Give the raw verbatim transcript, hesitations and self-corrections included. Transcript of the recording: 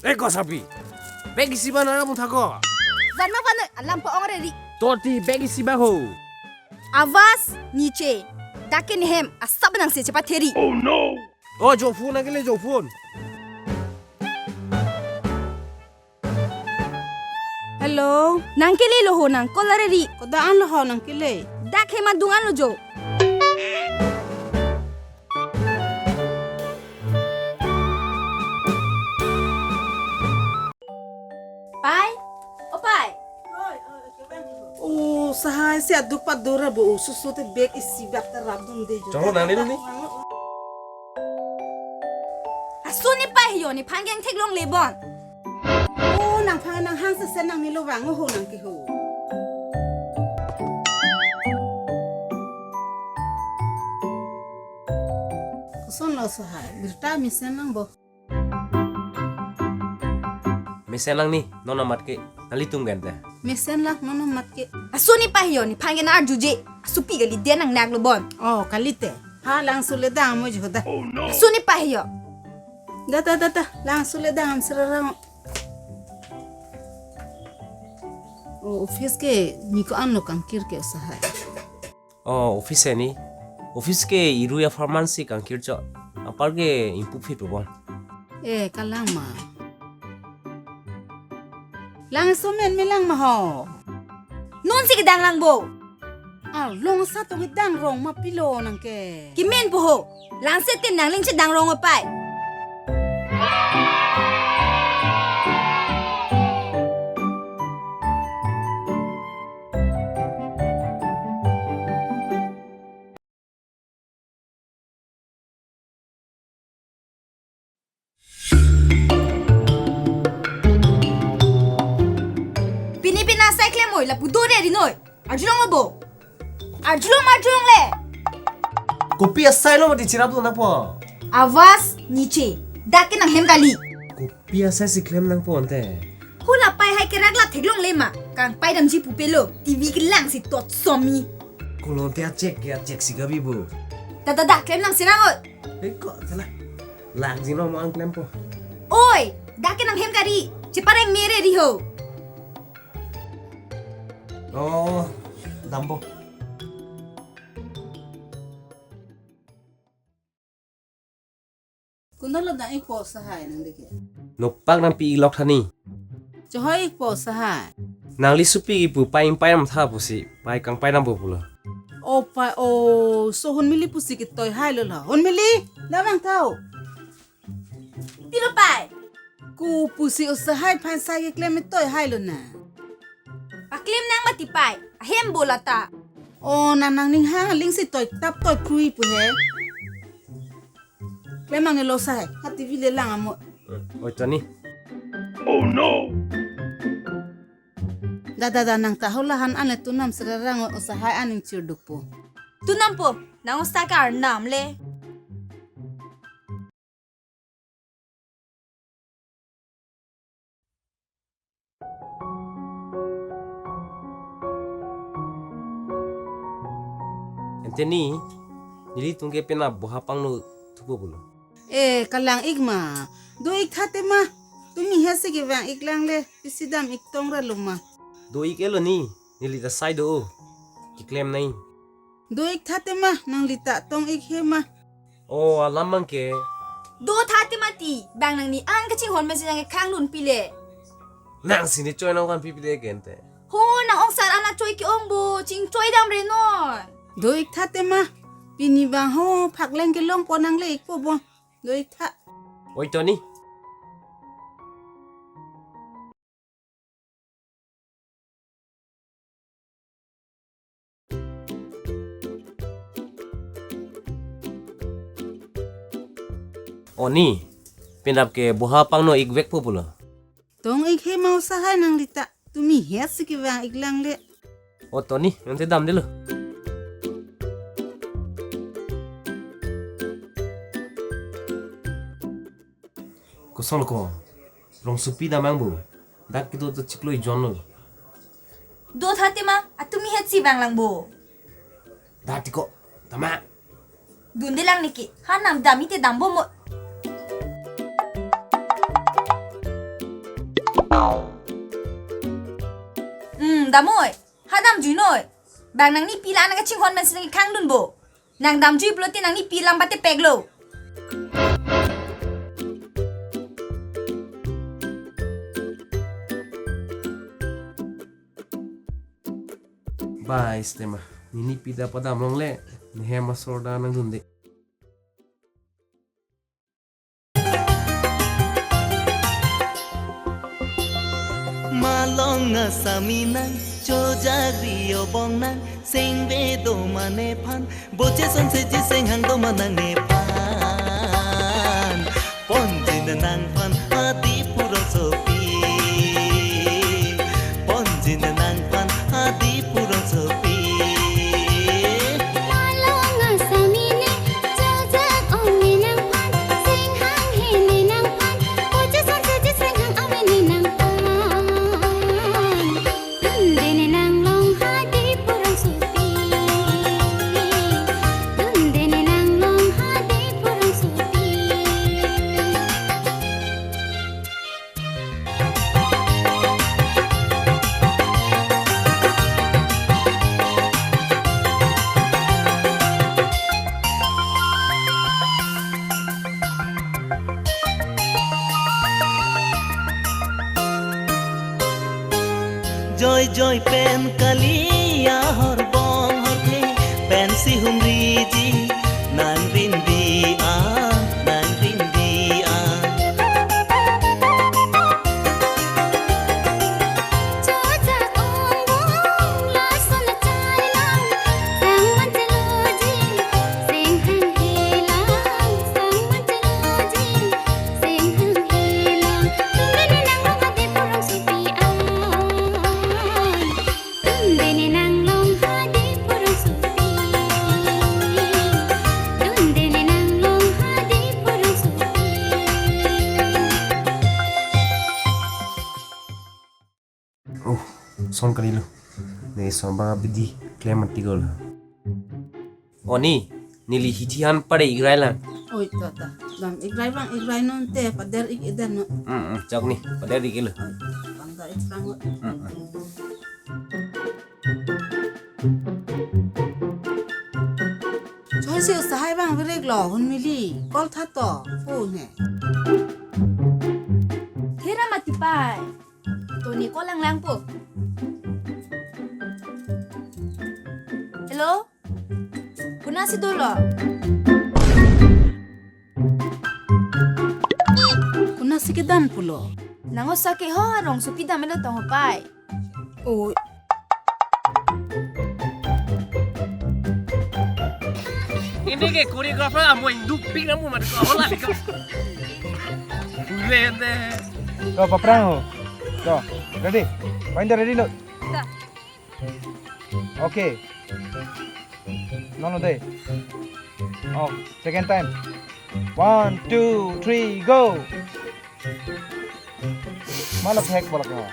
Eh, ko sapi. Bag isi ba nara mutha ko. Van ma van noi, alam pa-ong reri. Toti bag isi ba ho. Awas niche. Dak ke nehem asap nangsi chepatheri. Oh no. Oh, jo phone nangkele, jo phone. Hello, nangkele lo ho, nang call reri. Kodak an lo ho nangkele? Dak hem adung an lo jo. Pai, o pai. O sahai si aduk padura bo, susu te bag isi bak ta rap dun de jo. Choro nang ni ni. Asu ni pai ho, nephan ke nangtheklongle bon. O nangphan nanghang sesen nangni lo vang ho nang ke ho. Koson lo sahai, birta mesen lang bo. Mesen lang ni, non amat ke, nanglitum gente. Mesen lang, non amat ke. Asu ni pai ho, nephan ke nang arjuje. Asu pi kali den nang nak lo bon. Oh, kalite. Ha, langsu le dang mo jo da. Asu ni pai ho. Da, da, da, da, langsu le dang am sera rang. Oh, office ke ni ko-an lo kangkir ke o sahai. Oh, office ni. Office ke iru ya farman si kangkir cho. Apar ke impu phit po bon. Eh, kalang ma. Langso men me lang ma ho. Non si kedang lang bo. Ah, long sa tong kedang rong ma pilo nang ke. Kemen po ho. Langse tin nangling chedang rong o pai. Pini pina sai klem oi, lapu do de ri noi. Arjulong lo bo. Arjulong, arjulong le. Kopi asai lo mati chirap lo nangpo. Awas niche. Dak ke nanghem kali. Kopi asai si klem nangpo ante. Hula pai hai kerak la theklongle ma. Kangpai damji pupe lo. T V kelang si tot somi. Kolon te achek ke achek si gabi bo. Da, da, da, klem nang sirang oi. Eh, ko, sala. Lang jino mo ang klempo. Oi, dak ke nanghem kali. Chepareng me reri ho. Oh, dampo. Kuno lo dang ikpo sahai nang deke. Nopak nangpi ilok thani. Chohoi ikpo sahai. Nangli supi kipu pai ingpai nam tha pusi, pai kangpai nam bo pulo. O pai o, so Hunmili pusi kitoi hai lo la. Hunmili, damang thau. Pilo pai. Ko pusi o sahai phan sai keklem toi hai lo na. Paklem nang mati pai. Ahem bo lata. O nang nangning hang aling si toi tap toi krui pu he. Klem nang ne lo sahai. Ha T V le lang amo. Oi tani. Oh no. Da da da nang ta hola han an le tunam sera rang o sahai aning chirduk po. Tunam po. Nang osta ka arnam le. Ante ni, nelitum ke penap boha pangno thupo pulo. Eh, kalang ik ma. Do ik tha te ma. Tumi he si kevang ik lang le. Isi dam ik tong ra lo ma. Do ik-et lo ni. Neli ta sai do. Keklem nai. Do ik tha te ma, nangli ta tong ik he ma. O, alam mang ke. Do tha te mati, bang nangni an kachinghon mesi nang kekhang dun pile. Nang si ne choi nang kan pi pile ke ante. Ho, nang ongsar anak choi ke-ong bo, chingchoi dam re noi. Do ik tha te ma, pini bang ho, phakleng kelong po nang le ik po bo. Do ik tha. Oi tani. O ni, penap ke boha pangno ik vek po pulo. Tong ik he ma o sahai nangli ta, tumi he si kevang ik lang le. O tani, nang te dam de lo. Koson ko, rong supi damang bo. Dak kedo to chiklo ijon lo. Do tha te ma, atumi het si vang lang bo. Da ti ko, tama. Dun de lang niki, ha nam dam ite dam bo mo. Hmm, damnoi. Ha damjuinoi. Bang nangnipi la nangkachinghon pensi nangkhangdunpo. Nang damjui pulote nangnipi lam patepeklo. Bai, sitame ninipi ta padam longle, nehem asor ta nangdunde. Malong asami nang, chojagri obong nang, sengve do ma nephan, boche sonseji senghang do ma nang nephan. Ponjin nangphan adi purong sopi. Ponjin nangphan adi purong sopi. Malong asami ne, chojak ong ne nangphan, senghang he ne nangphan, boche sonseji senghang ong ne nangphan. Tunde ne nanglong hadi purong sopi. Tunde ne nanglong hadi purong sopi. Joijoi pen kali ahorbong horthe pensi humriji nang rinbi a, nang rinbi a. Chojak ong bong lason achai lang, sang manchaloji, senghang he lang, sang manchaloji, senghang he lang. Tunde ne nanglong hadi purong sopi a. Tunde ne nanglong hadi purong sopi. Tunde ne nanglong hadi purong sopi. Oh, son kalilo. Ne son ba bidi klem mati gol. Oni, neli hithi han pare igrai lang. Oi, to, to. Bang igrai bang igrai non te pader ik eder non. Hmm, hmm, chok ni, pader ik lo. Oi, bang da ik sang. Hmm, hmm. Choi se usahai bang virek lo, hun mili, call tha to, phone he. Thera mati pai. To ne call lang langpo. Hello? Konatsi dolo? Konatsi kedan pulo? Nang osa ke ho arong sopi dam elo tong ho pai. Oh. Ini ke choreographer amo induk pik namu madu ko hola dikau. Ulende. To, paprang ho. To, ready? Painda ready lo? Okay. No, no, dei. Oh, second time. One, two, three, go. Malah hack balak na.